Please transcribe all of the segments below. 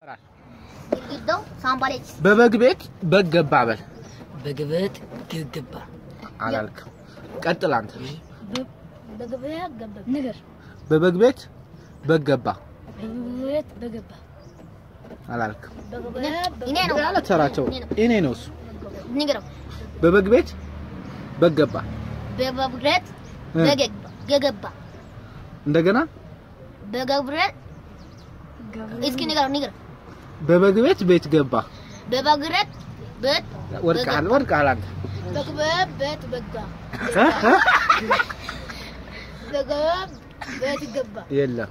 ግድግዳው ሳምባሌች። በበግ ቤት በግ ገባ በል። በግበት ገባ። አላልክም። ቀጥል አንተ። በገበያ ገባ ነገር። በበግ ቤት በግ ገባ። በቤት በገባ። አላልክም። እኔ ነው። ያለ ተራቸው እኔ ነው እሱ። ንገረው። በበግ ቤት በግ ገባ። በበግ ቤት በገባ። እንደገና። በገብረት እስኪ ንገረው ንገረው። በበግ ቤት ቤት ገባ። በበግ ቤት ወድቀሃል ወድቀሃል አንተ። በግበብ ቤት በጋ። በገበብ ቤት ገባ። የለም።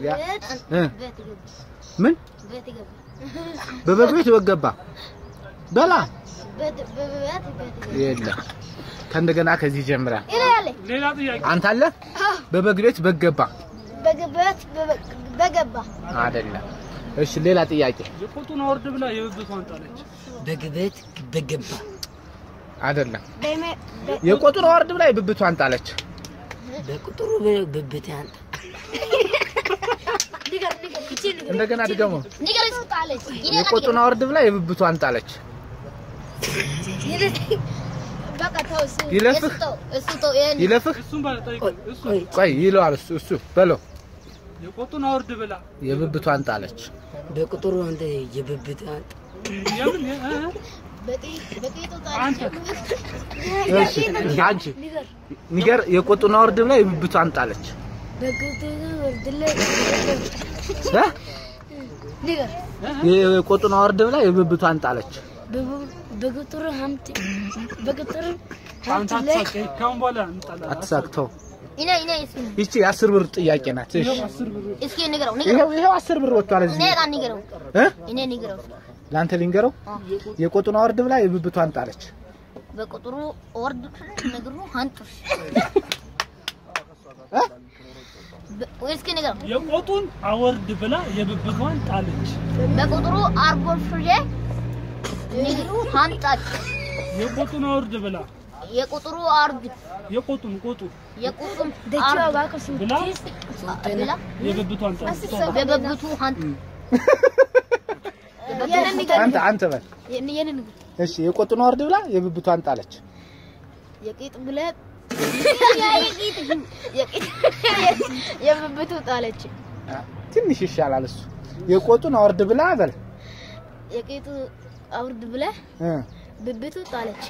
ቤት ገባ። ምን? ቤት ገባ። በበግ ቤት በግ ገባ በላ። ቤት በቤት ቤት ገባ። የለም። ከእንደገና ከዚህ ጀምራል። ይላል። ሌላ ጥያቄ። አንተ አለ። በበግ ቤት በግ ገባ። በግበት በገባ። አይደለም። እሺ ሌላ ጥያቄ። የቆጡን አወርድ ብላ የብብቷን ጣለች። በግበት በገባ። አይደለም። የቆጡን አወርድ ብላ የብብቷን ጣለች። በቁጥሩ ብብት አንተ። እንደገና ድገመው። ንገር ጣለች። የቆጡን አወርድ ብላ የብብቷን ጣለች። በቃ ተው እሱ። ይለፍህ? እሱ ተው ይሄን። ይለፍህ። እሱን ባለ ጠይቀው። እሱን። ቆይ ይለዋል እሱ እሱ በለው። የቆጡን አወርድ ብላ የብብቷን ጣለች። በቁጥሩ አንተ የብብት አንተ። የምን በቂጡ አንተ። ጣለች። እሺ አንቺ ንገር። የቆጡን አወርድ ብላ የብብቷን ጣለች። በቂጡ ወርድለ እ? ንገር። የቆጡን አወርድ ብላ የብብቷን ጣለች። በቁጥሩ ሀምት በቁጥሩ አንተ አትሳቅ። ካሁን በኋላ እንጣላለን። አትሳቅተው። እኔ እኔ እስኪ ይቺ የ10 ብር ጥያቄ ናት። እሺ እስኪ ንገረው ንገረው። ይሄው ይሄው 10 ብር ወጥቷል እዚህ። እኔ ጋር ንገረው። እ? እኔ ንገረው። ለአንተ ልንገረው። የቆጡን አወርድ ብላ የብብቷን ጣለች። በቁጥሩ ወርድ ንግሩ ሀንጡሽ። እ? እስኪ ንገረው። የቆጡን አወርድ ብላ የብብቷን ጣለች። በቁጥሩ አርቦ ፍሬ ንግሩ ሀንጣች። የቆጡን አወርድ ብላ የቁጥሩ አርግ የቆጡን ቆጡ የቁጡን አርግ ብላ ብላ የብብቷን ጣለች። በበብቱ ሀንጥ። አንተ አንተ በል። እሺ የቆጡን አወርድ ብላ የብብቷን ጣለች። የቂጥ ብለ የቂጥ የብብቱ ጣለች። ትንሽ ይሻላል እሱ። የቆጡን አወርድ ብላ በል። የቂጡ አውርድ ብለ እ ብብቱ ጣለች።